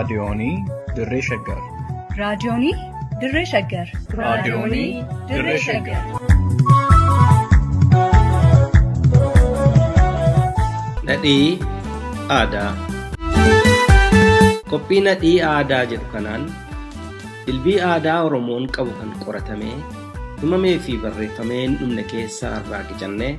Raadiyoonii Dirree Shaggar. Raadiyoonii Dirree Shaggar. Raadiyoonii Dirree Shaggar. Dhadhii aadaa. Qophii nadhii aadaa jedhu kanaan dilbii aadaa Oromoon qabu kan qoratamee himamee fi barreeffamee hin dhumne keessaa irraa qicannee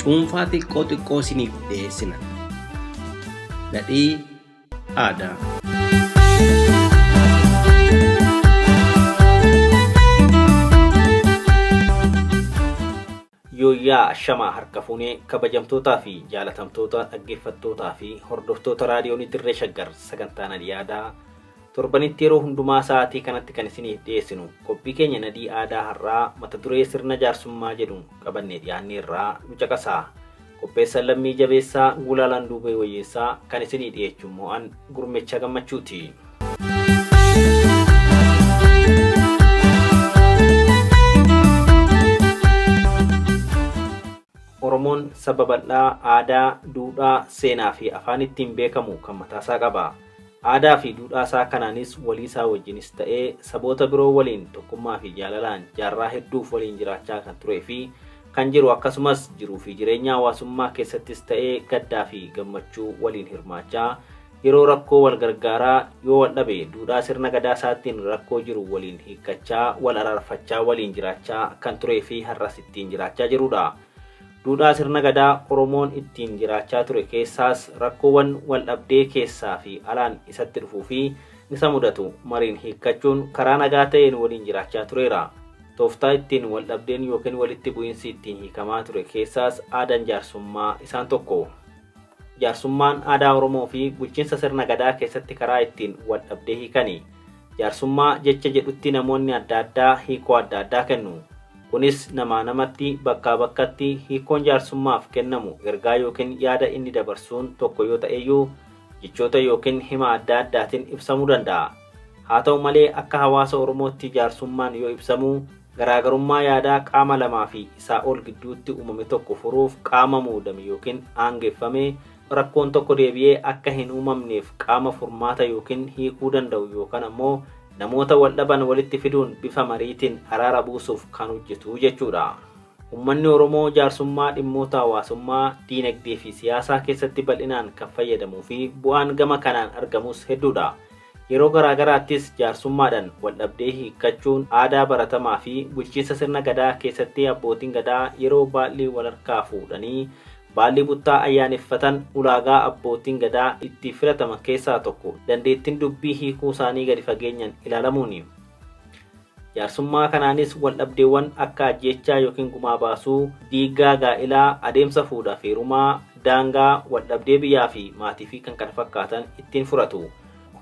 cuunfaa xiqqoo xiqqoo isiniif dhiyeessina. Nadhii aadaa. Yooyyaa shamaa harka fuunee kabajamtootaa fi jaalatamtoota dhaggeeffattootaa fi hordoftoota raadiyoonii Dirree Shaggar sagantaa nadhii aadaa torbanitti yeroo hundumaa sa'aatii kanatti kan isiniif dhiyeessinu qophii keenya nadhii aadaa har'aa mata duree sirna jaarsummaa jedhuun qabannee dhiyaanne irraa nu caqasaa. Qopheessaan Lammii Jabeessaa Gulaalaan Duubee Wayyeessaa kan isinii dhiyeechu mo'an Gurmecha Gammachuuti. Oromoon saba bal'aa aadaa, duudhaa, seenaa fi afaan ittiin beekamu kan mataasaa qaba. Aadaa fi duudhaasaa kanaanis waliisaa wajjinis ta'ee saboota biroo waliin tokkummaa fi jaalalaan jaarraa hedduuf waliin jiraachaa kan turee fi kan jiru akkasumas jiruu fi jireenya hawaasummaa keessattis ta'ee gaddaa fi gammachuu waliin hirmaachaa yeroo rakkoo wal gargaaraa yoo wal dhabe duudhaa sirna gadaa isaatiin rakkoo jiru waliin hiikkachaa wal araarfachaa waliin jiraachaa kan turee fi har'as ittiin jiraachaa jirudha. Duudhaa sirna gadaa Oromoon ittiin jiraachaa ture keessaas rakkoowwan wal dhabdee keessaa fi alaan isatti dhufuu fi isa mudatu mariin hiikkachuun karaa nagaa ta'een waliin jiraachaa tureera. Tooftaa ittiin wal dhabdeen yookiin walitti bu'iinsi ittiin hiikamaa ture keessaas aadaan jaarsummaa isaan tokko. Jaarsummaan aadaa Oromoo fi bulchiinsa sirna gadaa keessatti karaa ittiin wal dhabdee hiikani. Jaarsummaa jecha jedhutti namoonni adda addaa hiikoo adda addaa kennu. Kunis namaa namatti bakkaa bakkatti hiikoon jaarsummaaf kennamu ergaa yookiin yaada inni dabarsuun tokko yoo ta'eyyuu jechoota yookiin hima adda addaatiin ibsamuu danda'a. Haa ta'u malee akka hawaasa Oromootti jaarsummaan yoo ibsamu garaagarummaa yaadaa qaama lamaa fi isaa ol gidduutti uumame tokko furuuf qaama muudame yookiin aangeffame rakkoon tokko deebi'ee akka hin uumamneef qaama furmaata yookiin hiikuu danda'u yookaan ammoo namoota wal dhaban walitti fiduun bifa mariitiin araara buusuuf kan hojjetu jechuudha. Uummanni Oromoo jaarsummaa dhimmoota hawaasummaa, diinagdee fi siyaasaa keessatti bal'inaan kan fayyadamuu fi bu'aan gama kanaan argamus hedduudha. Yeroo garaagaraattis jaarsummaadhaan wal dhabdee hiikkachuun aadaa baratamaa fi bulchiinsa sirna gadaa keessatti abbootiin gadaa yeroo baallii wal harkaa fuudhanii baallii buttaa ayyaaneffatan ulaagaa abbootiin gadaa itti filataman keessaa tokko dandeettiin dubbii hiikuu isaanii gadi fageenyaan ilaalamuuni. Jaarsummaa kanaanis wal dhabdeewwan akka ajjeechaa yookiin gumaa baasuu, diigaa gaa'ilaa, adeemsa fuudhaa fi heerumaa, daangaa, wal dhabdee biyyaa fi maatii fi kan kana fakkaatan ittiin furatu.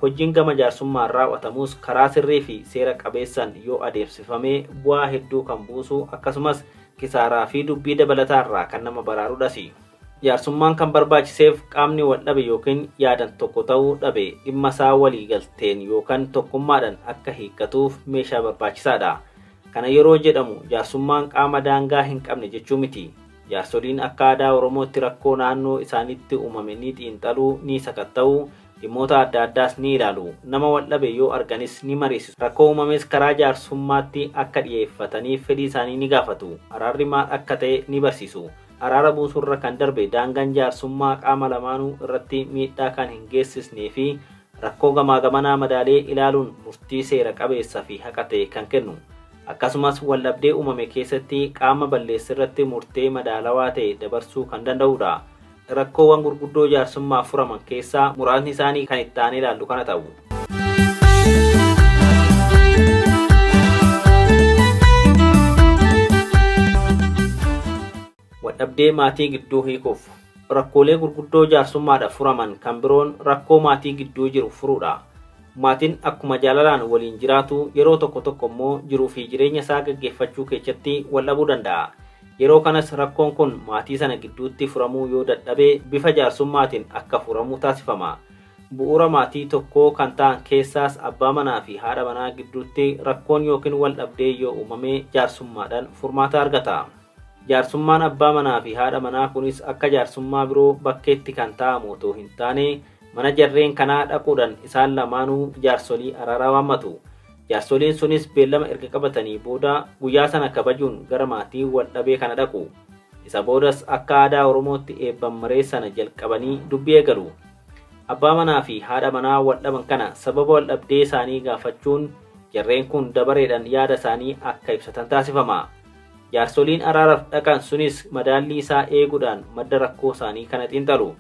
Hojiin gama jaarsummaan raawwatamus karaa sirrii fi seera qabeessaan yoo adeemsifame bu'aa hedduu kan buusu akkasumas kisaaraa fi dubbii dabalataarraa kan nama baraaruudhas. Jaarsummaan kan barbaachiseef qaamni wal dhabe yookiin yaadan tokko ta'uu dhabe dhimma isaa walii galteen yookaan tokkummaadhaan akka hiikkatuuf meeshaa barbaachisaadha. Kana yeroo jedhamu jaarsummaan qaama daangaa hin qabne jechuu miti. Jaarsoliin akka aadaa Oromootti rakkoo naannoo isaaniitti uumame ni xiinxaluu, ni sakatta'u, dhimmoota adda addaas ni ilaalu. Nama wal dhabe yoo arganis ni mariisisu. Rakkoo uumames karaa jaarsummaatti akka dhiyeeffataniif fedhii isaanii ni gaafatu. Araarri maal akka ta'e ni barsiisu. Araara buusurra kan darbe daangaan jaarsummaa qaama lamaanuu irratti miidhaa kan hin geessisnee fi rakkoo gamaa gamanaa madaalee ilaaluun murtii seera qabeessa fi haqa ta'e kan kennu. Akkasumas waldhabdee uumame keessatti qaama balleessirratti murtee madaalawaa ta'e dabarsuu kan danda'udha. Rakkoowwan gurguddoo jaarsummaaf furaman keessaa muraasni isaanii kan itti aanee ilaallu kana ta'u. Waldhabdee maatii gidduu hiikuuf rakkoolee gurguddoo jaarsummaadhaaf furaman kan biroon rakkoo maatii gidduu jiru furuudha. Maatiin akkuma jaalalaan waliin jiraatu yeroo tokko tokko immoo jiruu fi jireenya isaa gaggeeffachuu keessatti wal dhabuu danda'a. Yeroo kanas rakkoon kun maatii sana gidduutti furamuu yoo dadhabe bifa jaarsummaatiin akka furamu taasifama. Bu'uura maatii tokkoo kan ta'an keessaas abbaa manaa fi haadha manaa gidduutti rakkoon yookiin wal dhabdee yoo uumame jaarsummaadhaan furmaata argata. Jaarsummaan abbaa manaa fi haadha manaa kunis akka jaarsummaa biroo bakkeetti kan taa'amu otoo hin taane Mana jarreen kanaa dhaquudhaan isaan lamaanuu jaarsolii araaraa waammatu. Jaarsoliin sunis beellama erga qabatanii booda guyyaa sana kabajuun gara maatii wal dhabee kana dhaqu. Isa boodas akka aadaa Oromootti eebban maree sana jalqabanii dubbii eegalu. Abbaa manaa fi haadha manaa wal dhaban kana sababa wal dhabdee isaanii gaafachuun jarreen kun dabareedhaan yaada isaanii akka ibsatan taasifama. Jaarsoliin araaraaf dhaqan sunis madaallii isaa eeguudhaan madda rakkoo isaanii kana xiinxalu.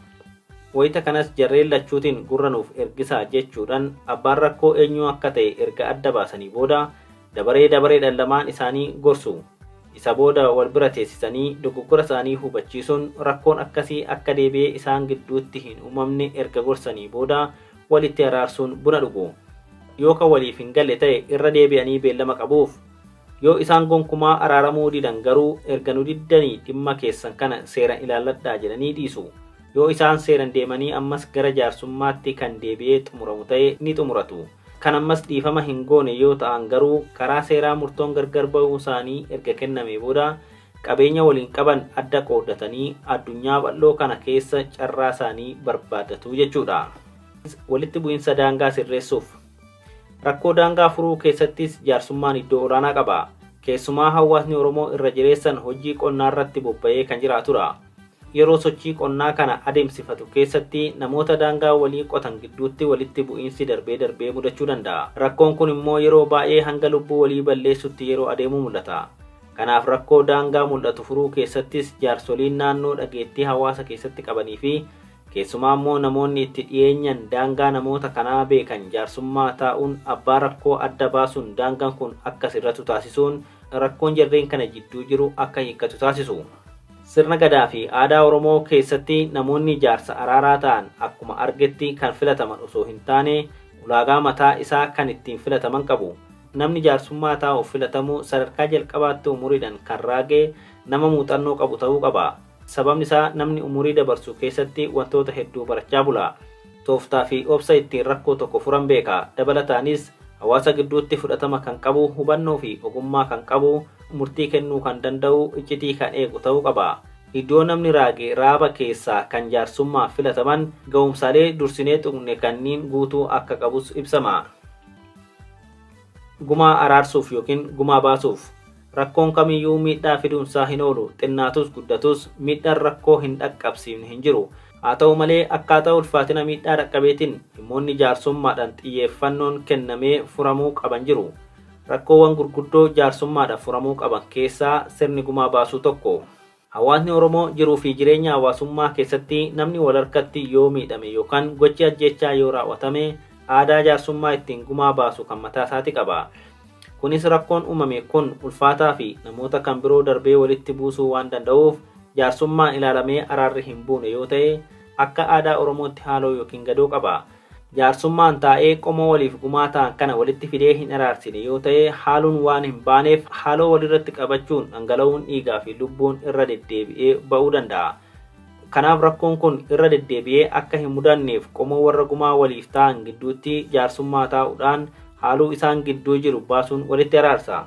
Wayita kanas jarreen lachuutiin gurra nuuf ergisaa jechuudhaan abbaan rakkoo eenyu akka ta'e erga adda baasanii booda dabaree dabareedhaan lamaan isaanii gorsu. Isa booda wal bira teessisanii dogoggora isaanii hubachiisuun rakkoon akkasii akka deebi'ee isaan gidduutti hin uumamne erga gorsanii booda walitti araarsuun buna dhugu. Yoo kan waliif hin galle ta'e irra deebi'anii beellama qabuuf. Yoo isaan gonkumaa araaramuu didan garuu erga nu diddanii dhimma keessan kana seeraan ilaalladhaa jedhanii dhiisu. Yoo isaan seeraan deemanii ammas gara jaarsummaatti kan deebi'ee xumuramu ta'e ni xumuratu. Kan ammas dhiifama hin goone yoo ta'an garuu karaa seeraa murtoon gargar ba'uu isaanii erga kenname booda qabeenya waliin qaban adda qooddatanii addunyaa bal'oo kana keessa carraa isaanii barbaaddatu jechuudha. Walitti bu'iinsa daangaa sirreessuuf. Rakkoo daangaa furuu keessattis jaarsummaan iddoo olaanaa qaba. Keessumaa hawaasni Oromoo irra jireessan hojii qonnaa irratti bobba'ee kan jiraatudha. Yeroo sochii qonnaa kana adeemsifatu keessatti namoota daangaa walii qotan gidduutti walitti bu'iinsi darbee darbee mudachuu danda'a. Rakkoon kun immoo yeroo baay'ee hanga lubbuu walii balleessutti yeroo adeemu mul'ata. Kanaaf rakkoo daangaa mul'atu furuu keessattis jaarsoliin naannoo dhageettii hawaasa keessatti qabanii fi keessumaa immoo namoonni itti dhiyeenyan daangaa namoota kanaa beekan jaarsummaa taa'uun abbaa rakkoo adda baasuun daangaan kun akka sirratu taasisuun rakkoon jarreen kana jidduu jiru akka hiikkatu taasisu. Sirna gadaa fi aadaa Oromoo keessatti namoonni jaarsa araaraa ta'an akkuma argetti kan filataman osoo hin taane ulaagaa mataa isaa kan ittiin filataman qabu. Namni jaarsummaa taa'uuf filatamu sadarkaa jalqabaatti umuriidhaan kan raagee nama muuxannoo qabu ta'uu qaba. Sababni isaa namni umurii dabarsu keessatti wantoota hedduu barachaa bula. Tooftaa fi obsa ittiin rakkoo tokko furan beeka. Dabalataanis hawaasa gidduutti fudhatama kan qabu, hubannoo fi ogummaa kan qabu, murtii kennuu kan danda'u, iccitii kan eegu ta'uu qaba. Iddoo namni raage raaba keessaa kan jaarsummaa filataman ga'umsaalee dursinee tuqne kanneen guutuu akka qabus ibsama. Gumaa araarsuuf yookiin gumaa baasuuf. Rakkoon kamiyyuu miidhaa fiduunsaa hin oolu, xinnaatus guddatus miidhaan rakkoo hin dhaqqabsiifne hin jiru. Haa ta'u malee akkaataa ulfaatina miidhaa dhaqqabeetiin dhimmoonni jaarsummaadhaan xiyyeeffannoon kennamee furamuu qaban jiru. Rakkoowwan gurguddoo jaarsummaadhaan furamuu qaban keessaa sirni gumaa baasuu tokko. Hawaasni Oromoo jiruu fi jireenya hawaasummaa keessatti namni wal harkatti yoo miidhame yookaan gochi ajjechaa yoo raawwatame aadaa jaarsummaa ittiin gumaa baasu kan mataa isaati qaba. Kunis rakkoon uumame kun ulfaataa fi namoota kan biroo darbee walitti buusuu waan danda'uuf jaarsummaan ilaalamee araarri hin buune yoo ta'e akka aadaa Oromootti haaloo yookiin gadoo qaba. Jaarsummaan taa'ee qomoo waliif gumaa ta'an kana walitti fidee hin araarsine yoo ta'e haaluun waan hin baaneef haaloo walirratti qabachuun dhangala'uun dhiigaa fi lubbuun irra deddeebi'ee ba'uu danda'a. Kanaaf rakkoon kun irra deddeebi'ee akka hin mudanneef qomoo warra gumaa waliif ta'an gidduutti jaarsummaa taa'uudhaan haaluu isaan gidduu jiru baasuun walitti araarsa.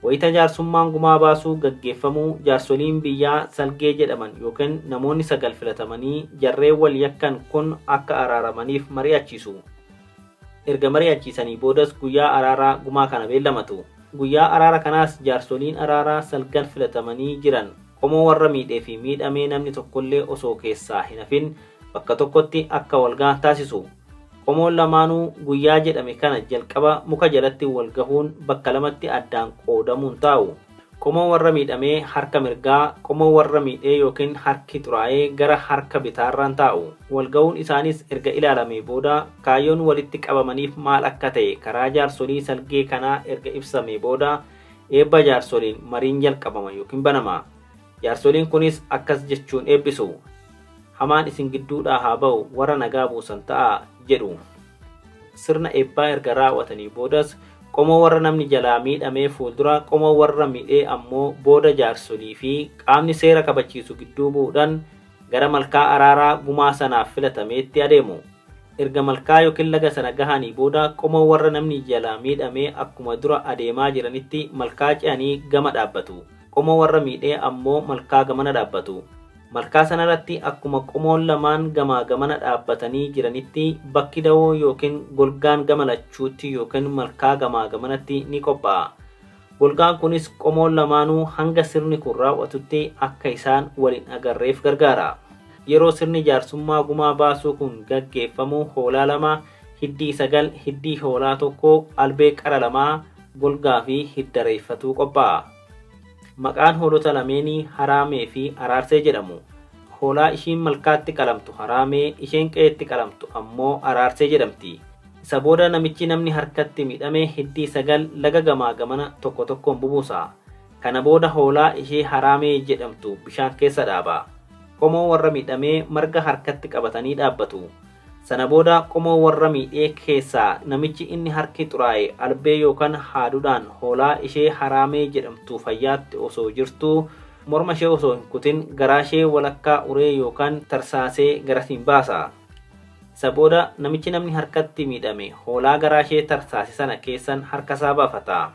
Wayita jaarsummaan gumaa baasuu gaggeeffamuu jaarsoliin biyyaa salgee jedhaman yookiin namoonni 9 filatamanii jarreen wal yakkan kun akka araaramaniif mari'achiisu. Erga mari'achiisanii boodas guyyaa araaraa gumaa kana beellamatu. Guyyaa araara kanaas jaarsoliin araaraa salgan filatamanii jiran qomoo warra miidhee fi miidhamee namni tokkollee osoo keessaa hin hafin bakka tokkotti akka walgahan taasisu. Qomoon lamaanuu guyyaa jedhame kana jalqaba muka jalatti wal gahuun bakka lamatti addaan qoodamuun taa'u. Qomoon warra miidhamee harka mirgaa, qomoon warra miidhee yookiin harki xuraa'ee gara harka bitaarraan taa'u. Wal gahuun isaanis erga ilaalamee booda kaayyoon walitti qabamaniif maal akka ta'e karaa jaarsolii salgee kanaa erga ibsamee booda eebba jaarsoliin mariin jalqabama yookiin banama. Jaarsoliin kunis akkas jechuun eebbisu. Hamaan isin gidduudhaa haa ba'u, warra nagaa buusan ta'a jedhu. Sirna eebbaa erga raawwatanii boodas qomoo warra namni jalaa miidhamee fuuldura, qomoo warra miidhee ammoo booda jaarsolii fi qaamni seera kabachiisu gidduu bu'uudhaan gara malkaa araaraa gumaa sanaaf filatameetti adeemu. Erga malkaa yookiin laga sana gahanii booda qomoo warra namni jalaa miidhamee akkuma dura adeemaa jiranitti malkaa ce'anii gama dhaabbatu. Qomoo warra miidhee ammoo malkaa gamana dhaabbatu. Malkaa sanarratti akkuma qomoon lamaan gamaa gamana dhaabbatanii jiranitti bakki dawoo yookiin golgaan gama lachuutti yookiin malkaa gamaa gamanatti ni qophaa'a. Golgaan kunis qomoon lamaanuu hanga sirni kun raawwatutti akka isaan waliin agarreef gargaara. Yeroo sirni jaarsummaa gumaa baasuu kun gaggeeffamu hoolaa 2, hiddii 9, hiddii hoolaa 1, albee qara 2, golgaa fi hidda reeffatuu qophaa'a. Maqaan hoolota lameenii Haraamee fi Araarsee jedhamu. Hoolaa ishiin malkaatti qalamtu Haraamee, isheen qe'eetti qalamtu ammoo Araarsee jedhamti. Isa booda namichi namni harkatti miidhame hiddii 9 laga gamaa gamana tokko tokkoon bubuusa. Kana booda hoolaa ishee Haraamee jedhamtu bishaan keessa dhaaba. Qomoo warra miidhamee marga harkatti qabatanii dhaabbatu. Sana booda qomoo warra miidhee keessaa namichi inni harki xuraa'e albee yookaan haaduudhaan hoolaa ishee Haraamee jedhamtu fayyaatti osoo jirtu morma ishee osoo hin kutin garaa ishee walakkaa uree yookaan tarsaasee garasiin baasa. Isa booda namichi namni harkatti miidhame hoolaa garaa ishee tarsaase sana keessan harkasaa baafata.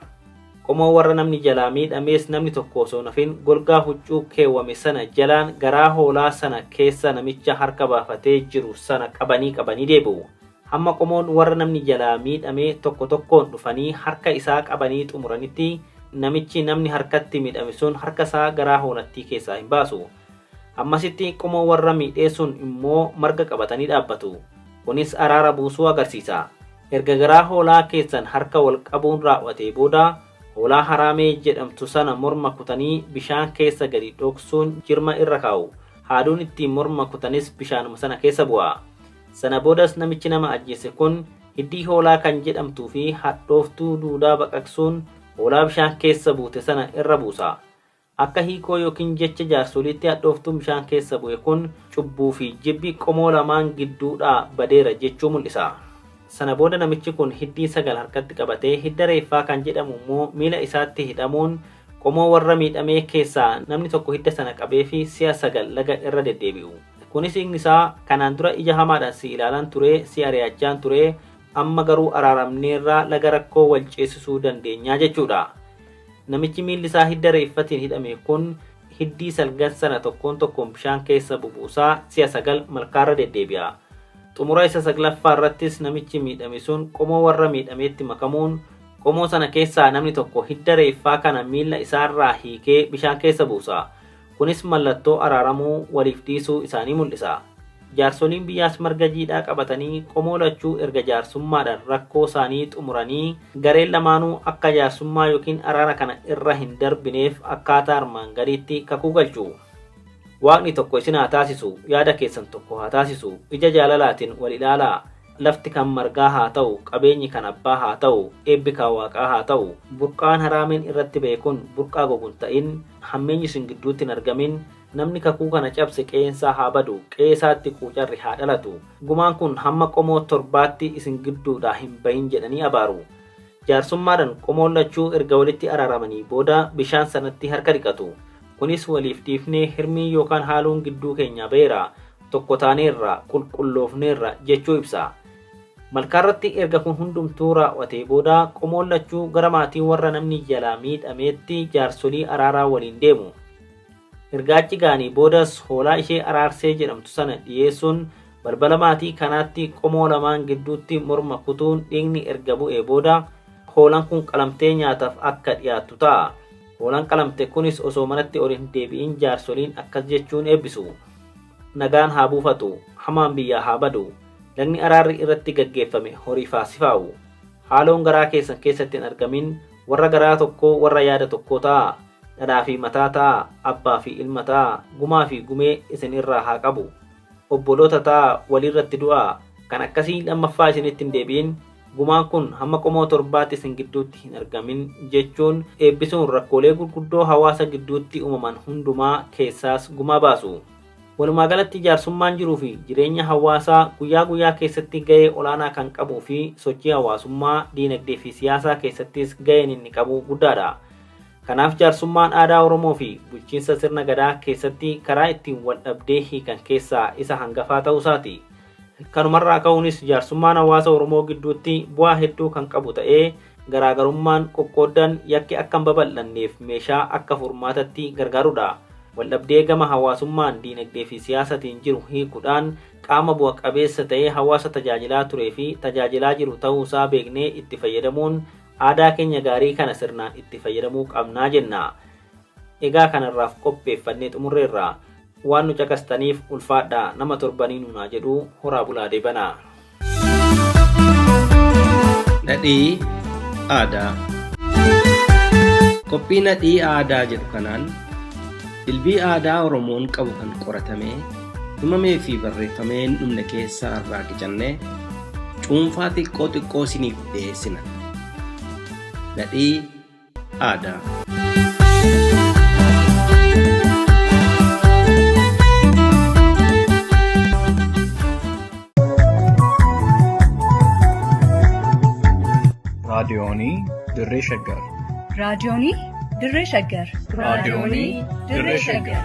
Qomoo warra namni jalaa miidhamees namni tokko osoo nafin golgaa huccuu keewwame sana jalaan garaa hoolaa sana keessa namicha harka baafatee jiru sana qabanii deebi'u. Hamma qomoon warra namni jalaa miidhame tokko tokkoon dhufanii harka isaa qabanii xumuranitti namichi namni harkatti miidhame sun harka isaa garaa hoolattii keessaa hin baasu. Ammasitti qomoo warra miidhee sun immoo marga qabatanii dhaabbatu. Kunis araara buusuu agarsiisa. Erga garaa hoolaa keessan harka wal qabuun raawwatee booda hoolaa Haraamee jedhamtu sana morma kutanii bishaan keessa gadi dhoksuun jirma irra kaa'u. Haaduun ittiin morma kutanis bishaanuma sana keessa bu'a. Sana boodas namichi nama ajjeese kun hiddii hoolaa kan jedhamtuu fi hadhooftuu duudaa baqaqsuun hoolaa bishaan keessa buute sana irra buusa. Akka hiikoo yookiin jecha jaarsoliitti hadhooftuun bishaan keessa bu'e kun cubbuu fi jibbi qomoo lamaan gidduudhaa badeera jechuu mul'isa. Sana booda namichi kun hiddii 9 harkatti qabatee hidda reeffaa kan jedhamu immoo miila isaatti hidhamuun qomoo warra miidhamee keessaa namni tokko hidda sana qabee fi si'a 9 laga irra deddeebi'u. Kunis hiikni isaa kanaan dura ija hamaadhaan si ilaalan ture, si ari'achaan ture, amma garuu araaramneerraa laga rakkoo wal ceesisuu dandeenyaa jechuudha. Namichi miilli isaa hidda reeffatiin hidhame kun hiddii salgan sana tokkoon tokkoon bishaan keessa bubuusaa si'a 9 malkaarra deddeebi'a. Xumura isa 9ffaa irrattis namichi miidhame sun qomoo warra miidhameetti makamuun qomoo sana keessaa namni tokko hidda reeffaa kana miilla isaarraa hiikee bishaan keessa buusa. Kunis mallattoo araaramuu waliif dhiisuu isaanii mul'isa. Jaarsoliin biyyaas marga jiidhaa qabatanii qomoo lachuu erga jaarsummaadhaan rakkoo isaanii xumuranii gareen lamaanuu akka jaarsummaa yookiin araara kana irra hin darbineef akkaataa armaan gadiitti kakuu galchu. Waaqni tokko isin haa taasisu, yaada keessan tokko haa taasisu, ija jaalalaatiin wal ilaalaa, lafti kan margaa haa ta'u, qabeenyi kan abbaa haa ta'u, eebbi kan waaqaa haa ta'u, burqaan haraameen irratti ba'e kun burqaa gogun ta'in, hammeenyi isin gidduutti hin argamin, namni kakuu kana cabse qe'eensaa haa badu, qe'eesaatti quucarri haa dhalatu, gumaan kun hamma qomoo 7tti isin gidduudhaa hin bahin jedhanii abaaru. Jaarsummaadhaan qomoon lachuu erga walitti araaramanii booda bishaan sanatti harka dhiqatu. Kunis waliif dhiifnee hirmii yookaan haaluun gidduu keenyaa ba'eera, tokko taaneerra, qulqulloofneerra jechuu ibsa. Malkaarratti erga kun hundumtuu raawwatee booda qomoon lachuu gara maatii warra namni jalaa miidhameetti jaarsolii araaraa waliin deemu. Erga achi ga'anii boodas hoolaa ishee Araarsee jedhamtu sana dhiyeessuun balbala maatii kanaatti qomoo lamaan gidduutti morma kutuun dhiigni erga bu'ee booda hoolaan kun qalamtee nyaataaf akka dhiyaattu ta'a. Hoolaan qalamte kunis osoo manatti ol hin deebi'in jaarsoliin akkas jechuun eebbisu. Nagaan haa buufatu, hamaan biyyaa haa badu, lagni araarri irratti gaggeeffame horiif haa sifaa'u. Haaloon garaa keessan keessatti hin argamin, warra garaa tokkoo warra yaada tokkoo ta'a. Dhadhaa fi mataa ta'a, abbaa fi ilma ta'a, gumaa fi gumee isin irraa haa qabu. Obboloota ta'a, walirratti du'aa, kan akkasii lammaffaa isinitti hin deebi'in, gumaan kun hamma qomoo 7tti isin gidduutti hin argamin jechuun eebbisuun rakkoolee gurguddoo hawaasa gidduutti uumaman hundumaa keessaas gumaa baasu. Walumaa galatti jaarsummaan jiruu fi jireenya hawaasaa guyyaa guyyaa keessatti ga'ee olaanaa kan qabuu fi sochii hawaasummaa, diinagdee fi siyaasaa keessattis ga'een inni qabu guddaadha. Kanaaf jaarsummaan aadaa Oromoo fi bulchiinsa sirna gadaa keessatti karaa ittiin wal dhabdee hiikan keessaa isa hangafaa ta'uu isaati. Kanumarraa ka'uunis jaarsummaan hawaasa Oromoo gidduutti bu'aa hedduu kan qabu ta'ee garaagarummaan qoqqooddan yakki akka hin babal'anneef meeshaa akka furmaatatti gargaarudha. Waldhabdee gama hawaasummaan, diinagdee fi siyaasatiin jiru hiikuudhaan qaama bu'a qabeessa ta'ee hawaasa tajaajilaa turee fi tajaajilaa jiru ta'uusaa beeknee itti fayyadamuun aadaa keenya gaarii kana sirnaan itti fayyadamuu qabnaa jenna. Egaa kanarraaf qopheeffannee xumurreerra. Waan nu caqastaniif ulfaadhaa, nama torbanii nuunaa jedhu horaa bulaa deebanaa. Nadhii aadaa. Qophii nadhii aadaa jedhu kanaan dilbii aadaa Oromoon qabu kan qoratamee himamee fi barreeffamee hin dhumne keessaa irraa qicannee cuunfaa xiqqoo xiqqoo isiniif dhiyeessina. Nadhii aadaa. Raadiyoonii Dirree Shaggar. Raadiyoonii Dirree Shaggar. Raadiyoonii Dirree Shaggar.